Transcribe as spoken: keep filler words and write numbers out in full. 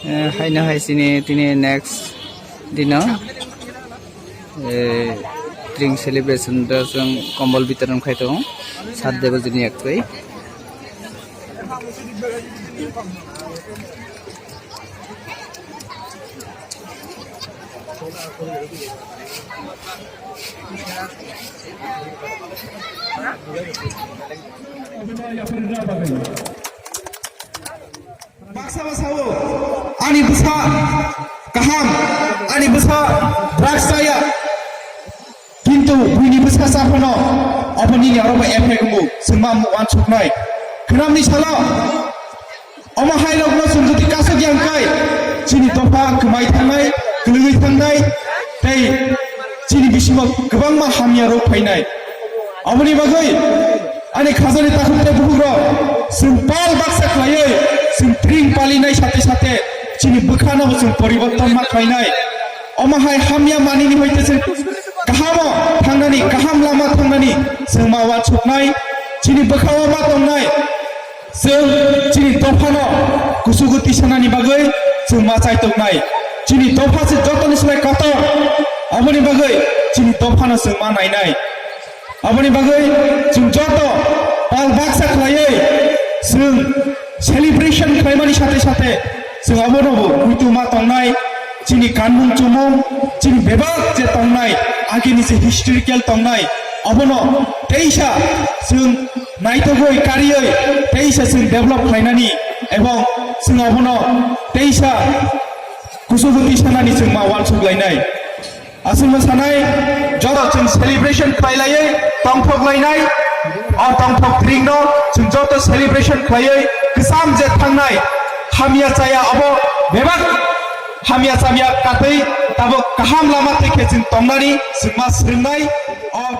Eh, haino hai sini tini next dino, eh, drink celebration da chwng kombol bitoron khai tongo, sat de baje ni ektwi. Baksa ba sao, ani bwsa kaham, ani bwsa drugs chaya. Kintu buini bwsa cha phano obo nini aro bo effect wngo, chwng ma uansuknai. Khwnamni salo omo hai rokno chwng jodi kasuk ya hwnkhe, chini dopha kwmai thangnai, kwlwngwi thangnai, tei chini bisingo kwbangma hamya rok phainai. Aboni bagwi ani khajani takhuk tei bukhuk rok, chwng pal baksa khlaiwi chwng tring palinai sate sate chini bwkhano bo chwng poriborton ma khlainai. Omo hai hamya manini hoite chwng kahamo thangnani, kaham lama thangnani chwng ma uansuknai. Chini bwkhao ma tongnai. Chwng chini dophano kusugo tisanani bagwi chwng ma chai tongnai. Chini dopha se jotoni slai kotor, aboni bagwi chini dophano chwng ma nainai. Aboni bagwi chwng joto pal baksa khlaiwi chwng celebration khlaimani sate sate chwng abono bo muitu ma tongnai. Chini kanmung chumung, chini bebak je tongnai, agini je historical tongnai, abono teisa chwng naitugwi kariwi teisa chwng develop khlainani ebong chwng abono teisa kusugo tisanani chwng ma uansuk lainai. Aswkno sanai, joto chwng celebration khlai laiwi tongthok lainai, o tongthok tringno chwng joto celebration khlaiwi kwcham je thangnai hamya chaya abo bebak hamya chamya katwi tabuk kaham lama tei khe chwng tongnani chwng ma swrwngnai. O